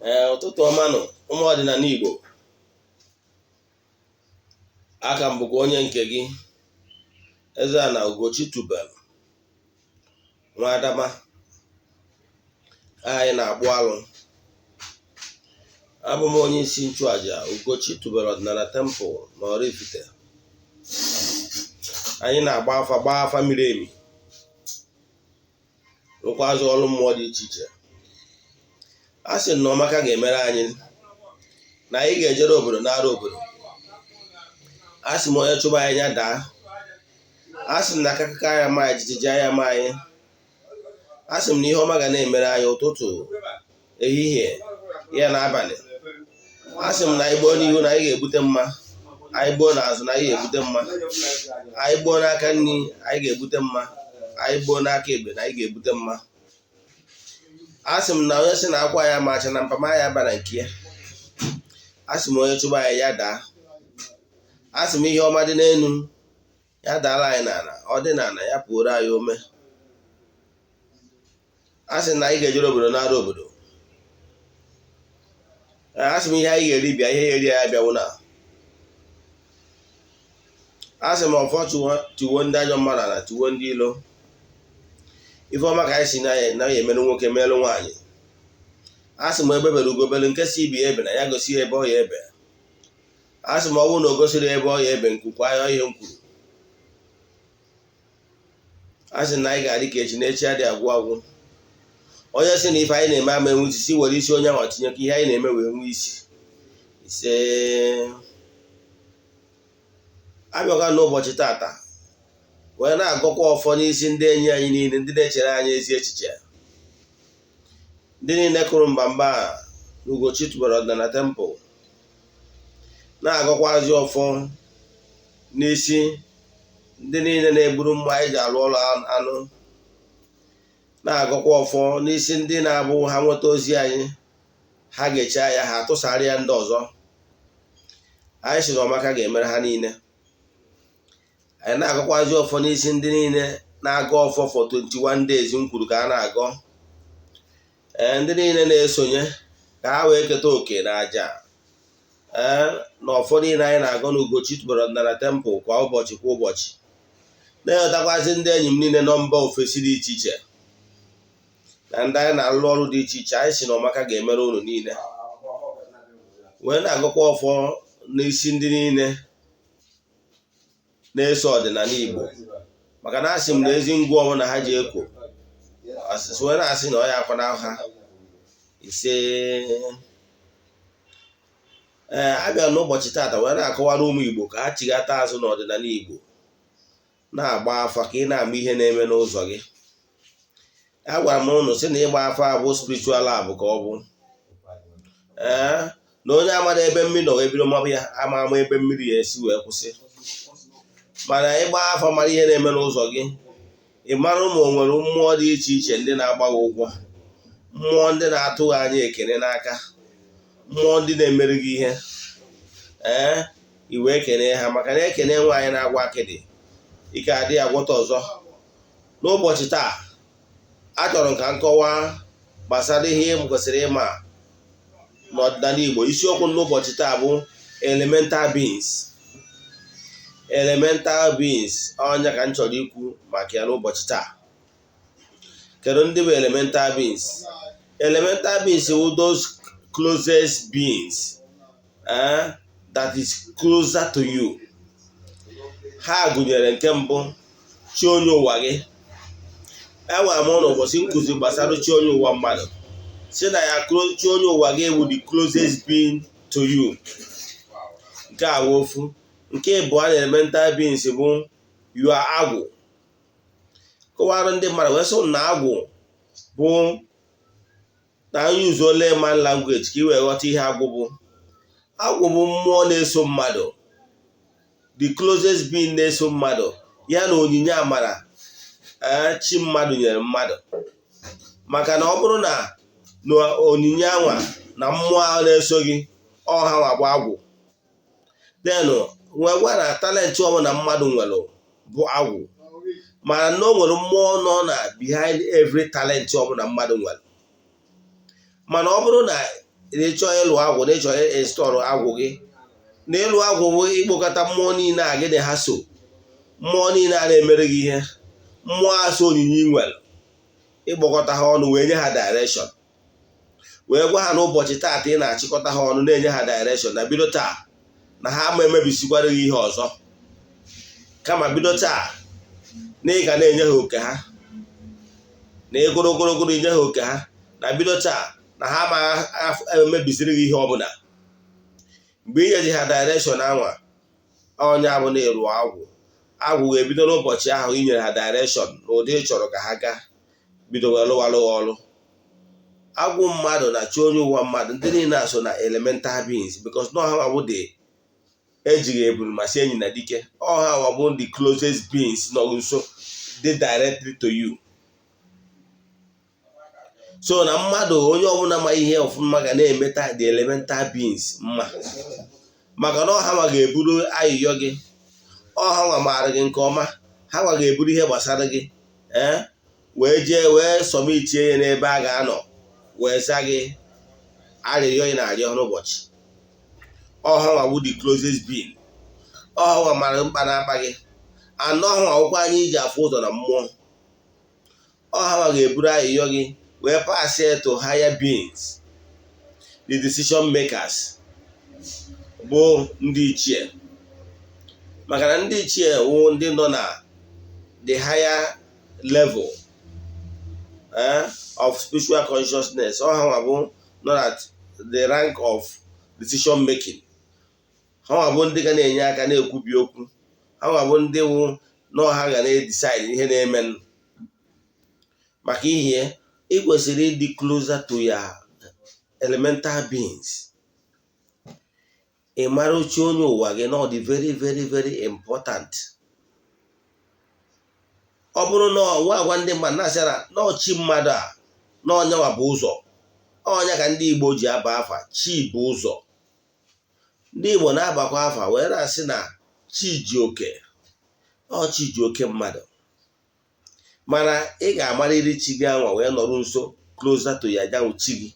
Ee, ụtụtụ ọma nụ, ụmụ ọdịnala Igbo. Aka m bụkwa onye nke gị, Eze-Ana Ugochi tubelu nwa Adama. Anyị na-akpụ alụ. Abụ m onye isi nchụaja Ugochi tubelu ọdịnala temple na Oraifite. Anyị na-agba afa, gbaa afa miri emi, rụkwazị ọrụ mmụọ dị iche iche. A sị na ọmaka ga-emere anyị, na anyị ga-ejere obodo nara obodo. A sị m onye chụba anyị ya daa. A sị m na akakaka ya ma anyị, jijiji anya ma anyị. A sị m na ihe ọma ga na-emere anyị ụtụtụ, ehihie, ya na abalị. A sị m na anyị gbuo n'ihu na anyị ga-ebute mma, anyị gbuo n'azụ na anyị ga-ebute mma, anyị gbuo n'aka nri anyị ga-ebute mma, anyị gbuo n'aka ekpe na anyị ga-ebute mma. A sị m na onye sị na akwa ya ma acha na mpama ya bara nke ya. A sị m onye chụba anyị ya daa. A sị m ihe ọma dị n'elu ya daala anyị n'ala, ọ dị n'ala ya pụoro anyị ome. A sị na anyị ga-ejere obodo nara obodo. A sị m ihe anyị ga-eri bịa, ihe ya eri ya bịanwụ na. A sị m ọfọ tiwo ndị ajọ mmadụ ala, tiwo ndị ilo. Ife ọma ka anyị si na ya emere nwoke, merụ nwaanyị. A sị m egbe bere ugo bere, nke si ibe ya ebe na ya gosi ya ebe ọ ya ebe. A sị m ọ bụrụ na o gosiri ebe ọ ya ebe, nkwukwa ya ihe m kwuru. A sị na anyị ga-adị ka echi na echi adịghị agwụ agwụ. Onye sị na ife anyị na-eme ama enwe isi, si were isi onye ahụ tinye ka ihe anyị na-eme wee nwee isi. Ise. Abịakwa n'ụbọchị tata wee na-agọkwa ọfọ n'isi ndị enyi anyị niile, ndị na-echere anyị ezi echiche, ndị niile kụrụ mbamba a n'Ugochi tubelu ọdịnala temple, na-agọkwazi ọfọ n'isi ndị niile na-egburu mmụọ anyị ji alụ ọrụ anụ, na-agọkwa ọfọ n'isi ndị na-abụ ha nweta ozi anyị, ha ga-eche ya, ha tụsara ya ndị ọzọ. Anyị sị na ọmaka ga-emere ha niile. Anyị na-agọkwazi ọfọ n'isi ndị niile na-agọ ọfọ for 21 days m kwuru ka a na-agọ. Ee, ndị niile na-esonye ka ha wee keta oke na aja ee na ọfọ niile anyị na-agọ n'Ugochi tubelu ọdịnala temple kwa ụbọchị kwa ụbọchị. Na-enwetakwazi ndị enyi m niile nọ mba ofesi dị iche iche na ndị anyị na-alụ ọrụ dị iche iche. Anyị si na ọmaka ga-emere unu niile. Wee na-agọkwa ọfọ n'isi ndị niile na-eso ọdịnala Igbo, maka na asị m na ezi ngwa ọbụla ha ji ekwo asịsị wee na-asị na ọ ya akwana ha. Ise. Ee, abịa n'ụbọchị tata wee na-akọwara ụmụ Igbo ka ha chighata azụ n'ọdịnala Igbo, na-agba afa ka ị na-ama ihe na-eme n'ụzọ gị. Agwara m ụnụ sị na ịgba afa bụ spiritual lab ka ọ bụ. Ee, na onye amara ebe mmiri nọ wee bido mabụ ya, ama ama ebe mmiri ya esi wee kwụsị. Mana ịgba afa mara ihe na-eme n'ụzọ gị, ị mara ma o nwere mmụọ dị iche iche ndị na-agba gị ụgwọ, mmụọ ndị na-atụghị anya ekene n'aka, mmụọ ndị na-emere gị ihe. Ee, i wee kene ha, maka na ekene nwaanyị na-agwa akịdị ike adịghị agwọta ọzọ. N'ụbọchị taa, achọrọ m ka m kọwaa gbasara ihe m kwesịrị ịma n'ọdịnala Igbo. Isiokwu n'ụbọchị taa bụ elemental beings. Elemental beings, ọnya ka m chọrọ ikwu maka ya n'ụbọchị taa. Kedu ndị bụ elemental beings? Elemental beings wụ those closest beings that is closer to you. Ha gụnyere nke mbụ, chi onye ụwa gị. Enwere m ụlọ ụbọchị nkụzi gbasara chi onye ụwa mmadụ, si na ya chi onye ụwa gị bụ the closest being to you. Nke a bụ ofu. Nke ịbụọ na elemental beings bụ your agwụ. Kọwara ndị mmadụ wee sị na agwụ bụ na use layman language ka ị wee ghọta ihe agwụ bụ. Agwụ bụ mmụọ na-eso mmadụ, the closest being na-eso mmadụ, ya na onyinye amara chi mmadụ nyere mmadụ. Maka na ọ bụrụ na onyinye anwa na mmụọ ahụ na-eso gị, ọha nwa bụ agwụ. Then nwee gwa na talent ọbụla mmadụ nwere bụ agwụ, mana na o nwere mmụọ nọ na behind every talent ọbụla mmadụ nwere. Mana ọ bụrụ na Na ịchọ ịlụ agwụ, na ịchọ install agwụ gị, na ịlụ agwụ bụ ịkpọkọta mmụọ niile a gị na ha so, mmụọ niile a na-emere gị ihe, mmụọ a so onyinye ị nwere, ịkpọkọta ha ọnụ wee nye ha direction, wee gwa ha n'ụbọchị taata ị na-achịkọta ha ọnụ, na-enye ha direction na bido taa na ha ama emebisikwara gị ihe ọzọ, kama bido taa na ị ga na-enye ha oke ha, na ịgụrụ ogologo inye ha oke ha, na bido taa na ha ama emebisiri gị ihe ọbụla. Mgbe i nyezi ha direction anwa, onye abụ na ịrụ agwụ, agwụ ga-ebido n'ụbọchị ahụ i nyere ha direction na ụdị ị chọrọ ka ha gaa, bido wee lụwalụ ha ọrụ. Agwụ mmadụ na chi onye ụwa mmadụ, ndị niile a so na elemental beings, because na ọha bụ the ejighị eburu ma si enyi na dike, ọha bụ the closest beings nọ nso, dị directly to you. So na mmadụ, onye ọbụla ma ihe ọfụma ga na-emeta the elemental beings mma, maka na ọha nwa ga-eburu ayịyọ gị, ọha nwa maara gị nke ọma, ha nwa ga-eburu ihe gbasara gị, ee, wee jee wee submitie ya n'ebe a ga-anọ wee za gị arịrịọ ị na-arịọ n'ụbọchị. Ọha nwa bụ the closest being, ọha nwa mara mkpa na-akpa gị anọ, ọha nwa akwụkwọ anyị iji afụ ụzọ na mmụọ, ọha nwa ga-eburu ayịyọ gị wee pass it to higher beings, the decision makers, bụ ndị ichie, maka na ndị ichie wụ ndị nọ na the higher level of spiritual consciousness. Ọha nwa bụ nọ at the rank of decision making. Ha nwa bụ ndị ga na-enye aka na-ekwubi okwu, ha nwa bụ ndị wụ na ọha ga na-edecide ihe na-eme. Maka ihe ị kwesịrị ịdị closer to your elemental beings, ị mara uche onye ụwa gị na ọ dị very, very, very important. Ọ bụrụ na nwa agwa ndị mmadụ na-asị na n'ọchị mmadụ a na ọnyanwa bụ ụzọ, ọnya ka ndị Igbo ji aba afa chi bụ ụzọ. Ndị Igbo na-abakwa afa wee na-asị na chi ji oke, ọ chi ji oke mmadụ. Mana ị ga-amarịrị chi gị anwa wee nọrọ nso, closer to ya, janwụ chi gị.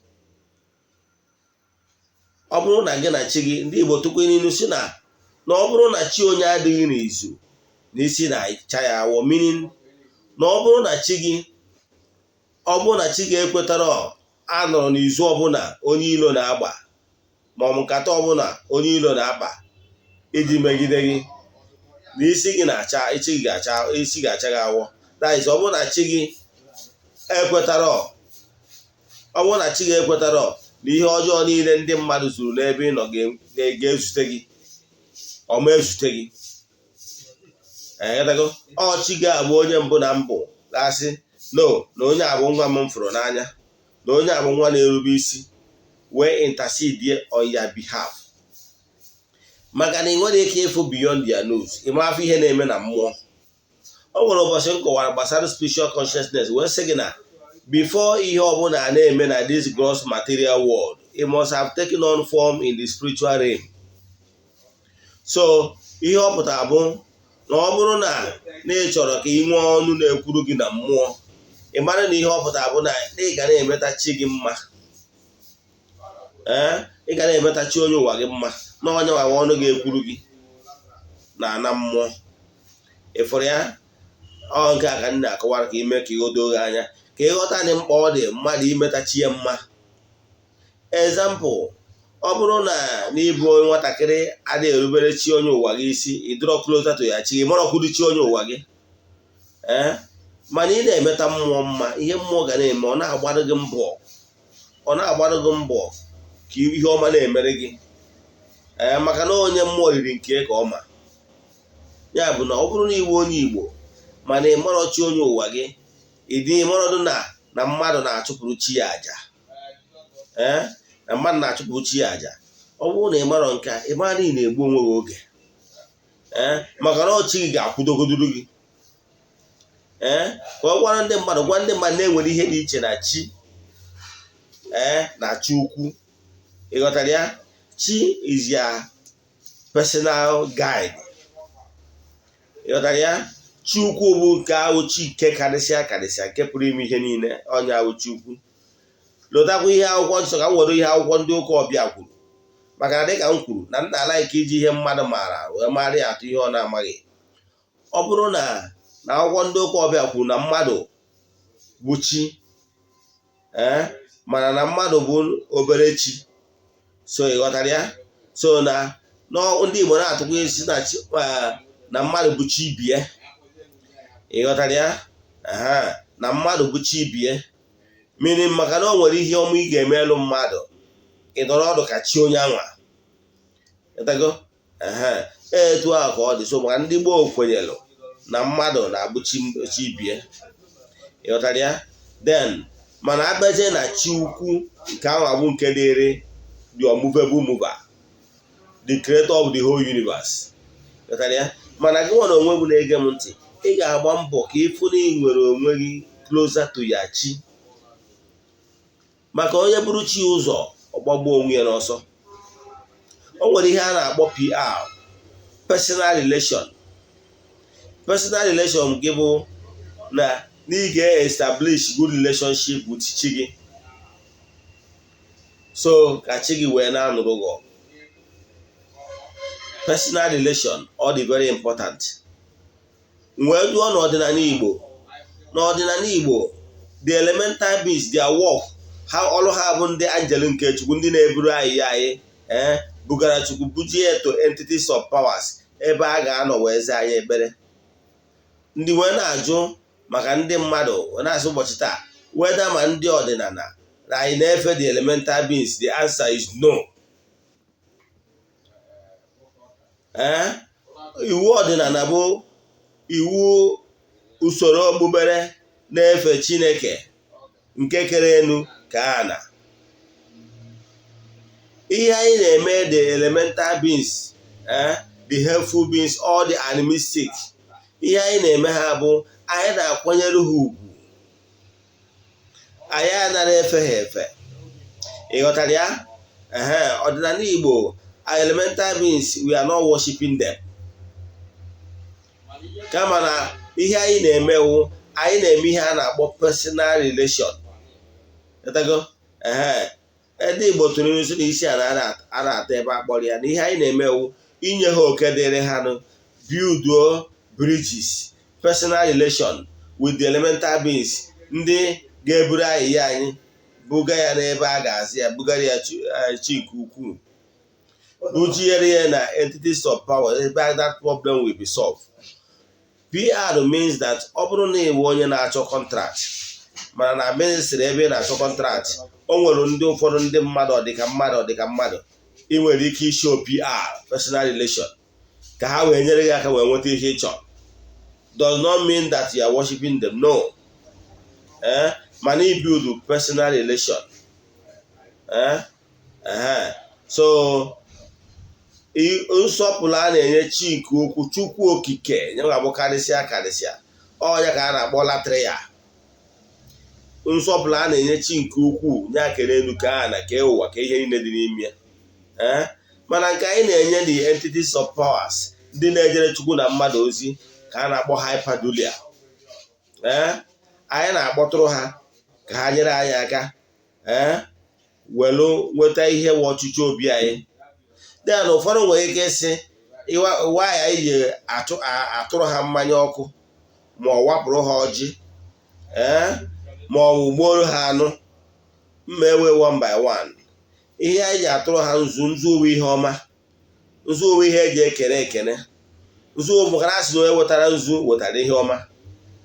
Ọ bụrụ na gị na chi gị, ndị Igbo tụkwa n'ilu si na na ọ bụrụ na chi onye adịghị n'izu na isi na-acha ya awọ, meaning na ọ bụrụ na chi gị, ọ bụrụ na chi gị ekwetara anọrọ n'izu ọbụla onye ilo na-agba, ma ọ bụ nkata ọbụla onye ilo na-akpa iji megide gị, na isi gị na-acha, isi gị ga-acha, isi ga-acha gị awọ. That is, ọ bụrụ na chi gị ekwetara, ọ bụrụ na chi gị ekwetara na ihe ọjọọ niile ndị mmadụ zuru n'ebe ị nọ ga-ezute gị, ọ ma ezute gị. Eghetago ọ chi gị abụ onye mbụ na mbụ ga-asị no, na onye abụ nwa m fụrụ n'anya, na onye abụ nwa na-erube isi, wee intercede on your behalf, maka na ị nwere ike ịfụ beyond their nose, ịma afọ ihe na-eme na mmụọ. O nwere ụbọchị m kọwara gbasara spiritual consciousness, wee sị gị na before ihe ọbụla na-eme na this gross material world, it must have taken on form in the spiritual realm. So ihe ọ pụtara bụ na ọ bụrụ na ị chọrọ ka ị nwee ọnụ na-ekwuru gị na mmụọ, ị mara na ihe ọ pụtara bụ na ị ga na-emeta chi gị mma, ee, ị ga na-emeta chi onye ụwa gị mma, na onye nwa ọnụ ga-ekwuru gị na ana mmụọ. Ịfụrụ ya? Ọ nke a ka m na-akọwara ka ime ka ịghọta gị anya, ka ịghọta dị mkpa ọ dị mmadụ imeta chi ya mma. Example, ọ bụrụ na n'ịbụ nwatakịrị adịghị erubere chi onye ụwa gị isi, ị dịrọ closer to ya chi gị, mọrọkwuru chi onye ụwa gị, ee, mana ị na-emeta mmụọ mma, ihe mmụọ ga na-eme, ọ na-agbarụ gị mbọ, ọ na-agbarụ gị mbọ ka ihe ọma na-emere gị, ee, maka na onye mmụọ riri nke ka ọ ma ya bụ na ọ bụrụ na iwu onye Igbo mana ị marọ chi onye ụwa gị, ịdị mọrọdụ na mmadụ na-achụpụrụ chi ya àjà, ee, na mmadụ na-achụpụrụ chi ya àjà. Ọ bụrụ na ị marọ nke a, ị mara na ị na-egbu onwe gị oge, ee, maka na ọchị gị ga-akwụdogoduru gị, ee, ka ọ gwara ndị mmadụ, gwa ndị mmadụ na-enwere ihe dị iche na chi, ee, na chi ukwu. Ị ghọtara ya? Chi is your personal guide. Ị ghọtara ya? Chi ukwu bụ nke ahụ, chi nke karịsịa karịsịa, nke pụrụ ime ihe niile, onye ahụ chi ukwu. Lotakwa ihe Akwụkwọ Nsọ, ka m were ihe akwụkwọ ndị ụka ọbịa kwuru, maka na dịka m kwuru na nna like iji ihe mmadụ maara wee mara ya atụ ihe ọ na-amaghị. Ọ bụrụ na akwụkwọ ndị ụka ọbịa kwuru na mmadụ bụ chi, ee, mana na mmadụ bụ obere chi. So ị ghọtara ya? So na ndị Igbo na-atụkwa isi na chi, na mmadụ bụ chi bie. Ị ghọtara ya? Na mmadụ bụ chi bie, meaning maka na o nwere ihe ọma ị ga-eme elu mmadụ, ị nọrọ ọdụ ka chi onye anwa. Ịtago? Etu ahụ ka ọ dị. So maka ndị gboo kwenyelụ na mmadụ na-abụ chi bie. Ị ghọtara ya? Then mana abịazie na chi ukwu, nke ahụ abụ nke dịrị the unmovable mover, the creator of the whole universe. Ghọtara ya? Mana gị nwere onwe gị na-ege m ntị, ị ga-agba mbọ ka ịfụ na ị nwere onwe gị closer to ya chi, maka onye bụrụ chi ụzọ, ọgbagbuo onwe ya n'ọsọ. O nwere ihe a na-akpọ PR, personal relation. Personal relation gị bụ na ị ga-establish good relationship with chi gị, so ka chi gị wee na-anụrụ gị ọgụ. Personal relation, ọ dị very important. Wee jụọ n'ọdịnala Igbo, n'ọdịnala Igbo, the elemental beings, their work ha, ọrụ ha bụ ndị angel nke Chukwu, ndị na-eburu anyị ee bugara Chukwu, bujie to entities of powers, ebe a ga-anọ wee zaa anyị ekpere. Ndị wee na-ajụ maka ndị mmadụ wee na-asị ụbọchị taa weda ma ndị ọdịnala na anyị na-efe the elemental beings, the answer is no. Ee, iwu ọdịnala bụ iwu usoro okpukpere na-efe Chineke nke kere elu ka a na ihe anyị na-eme. The elemental beings, the helpful beings, all the animistic, ihe anyị na-eme ha bụ anyị na-akwanyere ha ugwu, anyị anaghị efe ha efe. Ị ghọtara ya? Ehe, ọdịnala Igbo, elemental beings, we are not worshiping them, kama na ihe anyị na-emewu, anyị na-eme ihe a na-akpọ personal relation. Ịtago? Ehe, ndị Igbo tụrụ ilu sị na isi a na-ata ebe a kpọrọ ya, na ihe anyị na-emewu inye ha oke dịrị ha nụ, build bridges, personal relation with the elemental beings, ndị ga-eburu anyị ya, anyị buga ya n'ebe a ga-azị ya, bugara ya chi nke ukwuu, bujiere ya na entities of power, ebe that problem will be solved. PR means that ọ bụrụ na iwu onye na-achọ contract, mana na ministry ebe ị na-achọ contract, o nwere ndị ụfọdụ ndị mmadụ, ọdịka mmadụ, ọdịka mmadụ, ị nwere ike ishow PR, personal relation, ka ha wee nyere gị aka wee nweta ihe ị chọrọ. Does not mean that you are worshiping them, no. Eh, mana i build personal relation. Eh, eh, so nsọpụrụ a na-enye chi nke ukwu, Chukwu Okike, nye ga-abụ karịsịa karịsịa, ọ ya ka a na-akpọ latria. Nsọpụrụ a na-enye chi nke ukwuu, nye akere elu ka a na kee ụwa, ka ihe niile dị n'ime ya. Ee, mana nke anyị na-enye the entities of powers, ndị na-ejere Chukwu na mmadụ ozi, ka a na-akpọ hyperdulia. Ee, anyị na-akpọtụrụ ha ka ha nyere anyị aka, ee, welu nweta ihe wụ ọchịchị obi anyị. Then ụfọdụ nwere ike ịsị nwaanyị anyị ji atụrụ ha mmanya ọkụ, ma ọ wapụrụ ha ọjị, ee, ma ọ bụ gbuoro ha anụ mma ewe one by one. Ihe anyị ji atụrụ ha nzu, nzu uwe ihe ọma, nzu uwe ihe eji ekene ekene, nzu maka na asị na onye wetara nzu wetara ihe ọma.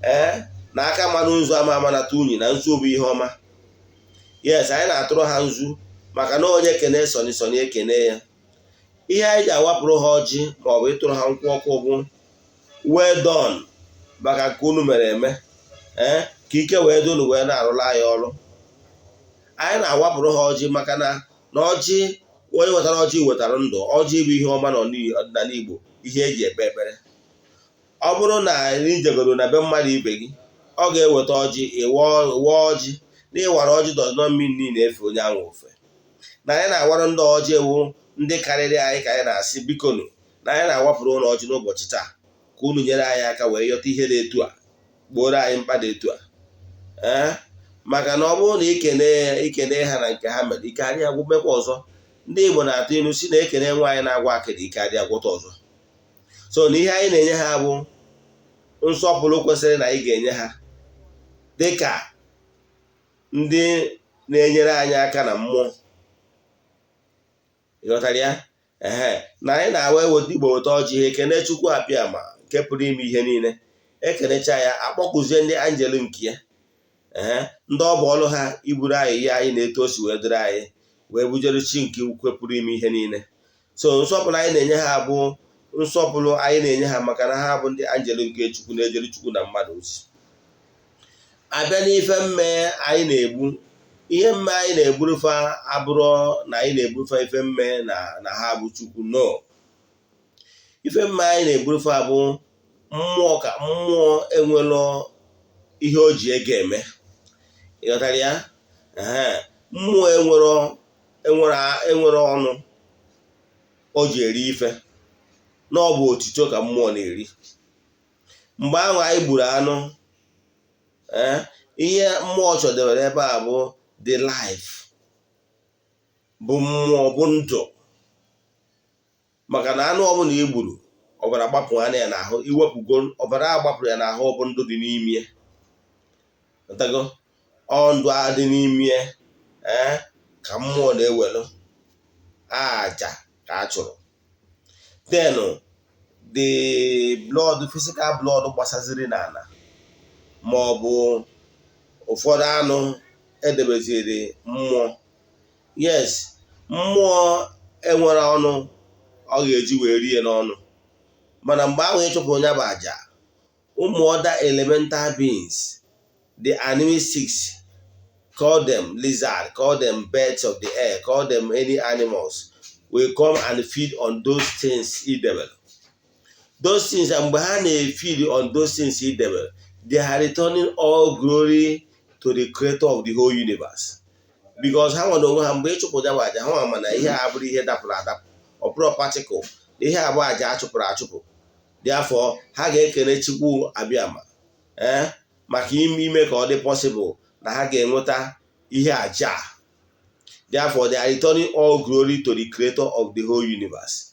Ee, na aka mmanụ nzu ama amanata unyi, na nzu bụ ihe ọma. Yes, anyị na-atụrụ ha nzu maka na onye kene sọni sọni ekene ya. Ihe anyị ji awapụrụ ha ọjị ma ọ bụ ịtụrụ ha nkwụ ọkụ bụ well done, maka nke unu mere eme, ee, ka ike wee dị unu wee na-arụla anyị ọrụ. Anyị na-awapụrụ ha ọjị maka na ọjị, onye wetara ọjị wetara ndụ. Ọjị bụ ihe ọma n'ọdịnala Igbo, ihe eji ekpe ekpere. Ọ bụrụ na ị jegoro na be mmadụ ibe gị, ọ ga-eweta ọjị, ịwa ọjị. Na ịwara ọjị does not mean na ị na-efe onye ahụ ofe. Na anyị na-awara ndị ọjị ewu ndị karịrị anyị, ka anyị na-asị bikonu na anyị na-awapụrụ ụlọ ọjị n'ụbọchị taa, ka unu nyere anyị aka wee yọta ihe dị etu a, gboro anyị mkpa dị etu a. Ee, Maka na ọ bụrụ na ikene ya, ikene ha na nke ha mere, ike adịghị agwụ mekwa ọzọ. Ndị Igbo na-atụ ilu si na ekene nwaanyị na-agwa akịrị, ike adịghị agwụta ọzọ. So na ihe anyị na-enye ha bụ nsọpụrụ kwesịrị na anyị ga-enye ha dịka ndị na-enyere anyị aka na mmụọ. Ịghọtara ya? Ehe, na anyị na-awa eweta Igbo weta ọjị, ha ekene Chukwu Abịama nke pụrụ ime ihe niile. Ekenecha ya, akpọkụzie ndị anjelu nke ya. Ee, ndị ọ bụ ọrụ ha iburu ayịya anyị na-etu o si wee dịrị anyị wee bujere chi nke ukwe pụrụ ime ihe niile. So nsọpụrụ anyị na-enye ha bụ nsọpụrụ anyị na-enye ha maka na ha bụ ndị anjelu nke Chukwu na-ejere Chukwu na mmadụ ozi. Abịa n'ife mme anyị na-egbu, ihe mme anyị na-egburufa abụrụ na anyị na-egburufa ife mme na ha bụ Chukwu. No, ife mme anyị na-egburufa bụ mmụọ, ka mmụọ enwelọ ihe o ji ego eme. Ịghọtara ya? Ee, mmụọ enwere ọnụ o ji eri ife, na ọ bụ otito ka mmụọ na-eri. Mgbe ahụ anyị gburu anụ, ee, ihe mmụọ chọdebere ebe a bụ the life, bụ mmụọ, bụ ndụ. Maka na anụ ọbụla i gburu, ọbara gbapụ anya ya n'ahụ, iwepụgo ọbara a gbapụrụ ya n'ahụ, ọ bụ ndụ dị n'ime ya. Ghọtago? Ọ ndụ a dị n'ime ya, ee, ka mmụọ na-ewelu aja ka a chụrụ. Then the blood, physical blood gbasaziri n'ala, ma ọ bụ ụfọdụ anụ edebeziri mmụọ. Yes, mmụọ enwere ọnụ ọ ga-eji wee rie n'ọnụ, mana mgbe ahụ ịchụpụ onye bụ aja, ụmụ other elemental beings, the animistics, call them lizard, call them birds of the air, call them any animals, will come and feed on those things idebere, those things. And mgbe ha na-feed on those things idebere, they are returning all glory to the creator of the whole universe, because ha nwere onwe ha. Mgbe ịchụpụ ya bụ aja, ha nwa mana ihe a bụrụ ihe dapụrụ adapụ, ọ bụrụ particle, na ihe abụọ aja achụpụrụ achụpụ. Therefore ha ga-ekele Chukwu Abịama, ee, maka ime ka ọ dị possible na ha ga-enweta ihe aja a. Therefore they are returning all glory to the creator of the whole universe.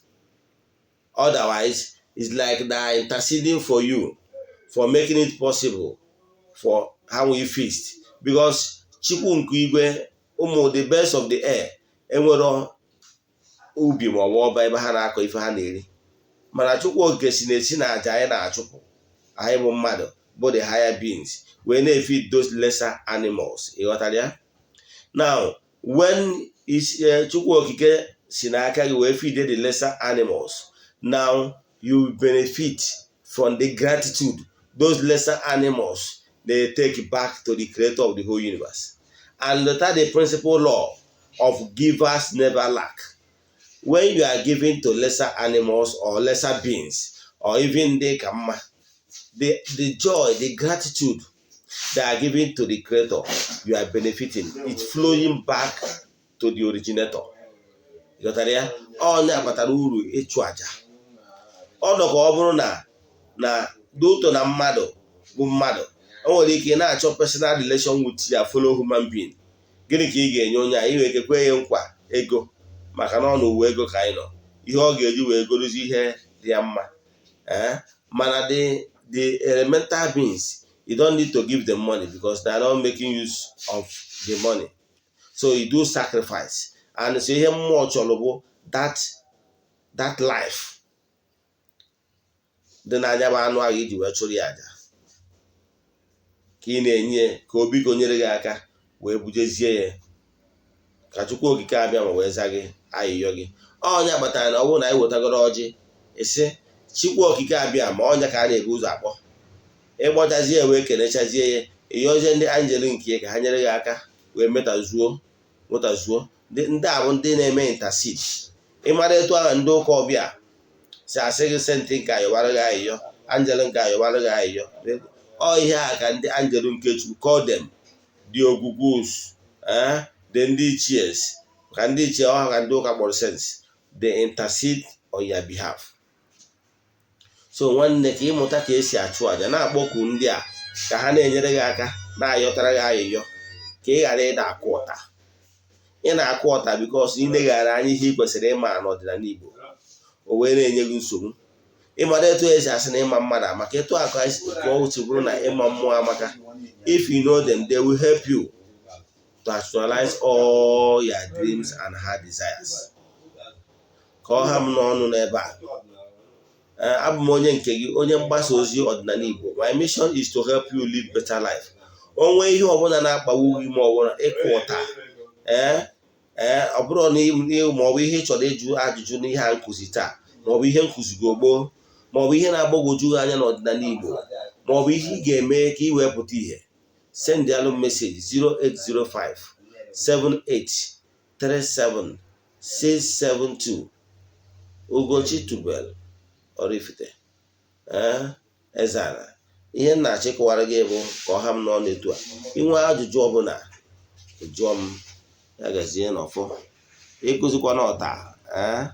Otherwise, it's like they are interceding for you for making it possible for ha nwee feast, because Chukwu nke igwe, ụmụ the birds of the air enwero ubi ma ọ bụ ọba ebe ha na-akọ ife ha na-eri, mana Chukwu Okike si na-esi na aja anyị na-achụpụ, anyị bụ mmadụ bụ the higher beings, wee na-efeed those lesser animals. Ịghọtara ya? Now when Chukwu Okike si n'aka gị wee feed the lesser animals, now you benefit from the gratitude those lesser animals they take back to the creator of the whole universe. And that the principal law of givers never lack. When you are giving to lesser animals or lesser beings or even ndị ka mma, the joy, the gratitude they are giving to the creator, you are benefiting. It's flowing back to the originator. Ghọtara ya? Onye kpatara uru ịchụ àjà. Ọ nọ ka ọ bụrụ na doto na mmadụ bụ mmadụ, o nwere ike ị na-achọ personal relation with your fellow human being. Gịnị ka ị ga-enye onye a? Ị nwere ike kwe ya nkwa ego, maka na ọ na uwe ego ka anyị nọ, ihe ọ ga-eji wee gorozi ihe dị ya mma. Ee, mana the elemental beings, you don't need to give them money because they are not making use of the money. So you do sacrifice, and so ihe mmụọ chọrọ bụ that life dị n'anya bụ anụ ahụ iji wee chụrụ ya aja ka ị na-enye ka obi ka o nyere gị aka wee bujezie ya ka Chukwu Okike Abịa ma wee za gị ayịyọ gị. Ọnya kpatara na ọ bụrụ na anyị wetagoro ọjị, isi Chukwu Okike Abịa ma ọnya ka a na-ebu ụzọ akpọ, ịkpọchazie wee kenechazie ya, ịyọzie ndị anjelu nke ya ka ha nyere gị aka wee metazuo nwetazuo. Ndị a bụ ndị na-eme intercede. Ịmara etu ahụ ndị ụka ọbịa si asị gị saint nke ayọbara gị ayịyọ, anjelu nke ayọbara gị ayịyọ, ọ ihe a ka ndị anjelu nke Chukwu, call them the ogwugwus, the ndị ichies, ka ndị ichie ọha ka ndị ụka kpọrọ saints, they intercede on your behalf. So nwanne, ka ịmụta ka esi achụ àjà, na-akpọku ndị a ka ha na-enyere gị aka, na-ayọtara gị ayịyọ. Ka ị ghara ịda akụ ọta. Ị na-akụ ọta because ị neghara anya ihe ị kwesịrị ịma n'ọdịnala Igbo, o wee na-enye gị nsogbu. Ịmara etu esi asị na ịma mmadụ amaka, etu a ka o si bụrụ na ịma mmụọ amaka. If you know them, they will help you to actualize all your dreams and heart desires. Ka ọ ha m n'ọnụ n'ebe a. Abụ m onye nke gị, onye mgbasa ozi ọdịnala Igbo. My mission is to help you live better life. Onwe ihe ọbụla na-akpagbu gị, ma ọbụla ịkụ ụta, ee, ọ bụrụ na ma ọ bụ ihe ị chọrọ ịjụ ajụjụ n'ihe a nkụzi taa, ma ọ bụ ihe nkụzigo gboo, ma ọ bụ ihe na-agbagwoju gị anya n'ọdịnala Igbo, ma ọ bụ ihe ị ga-eme ka ị wee pụta ìhè, send alụ message 0805 78 37 672. Ugochi Tubel Oraifite, ee, Eze-Ana. Ihe m na-achịkọwara gị bụ ka ọ ha m n'ọnụ etu a. Inwe ajụjụ ọbụla, jụọ m. Ya gazie n'ọfọ. Ịkụzikwana ọta, ee.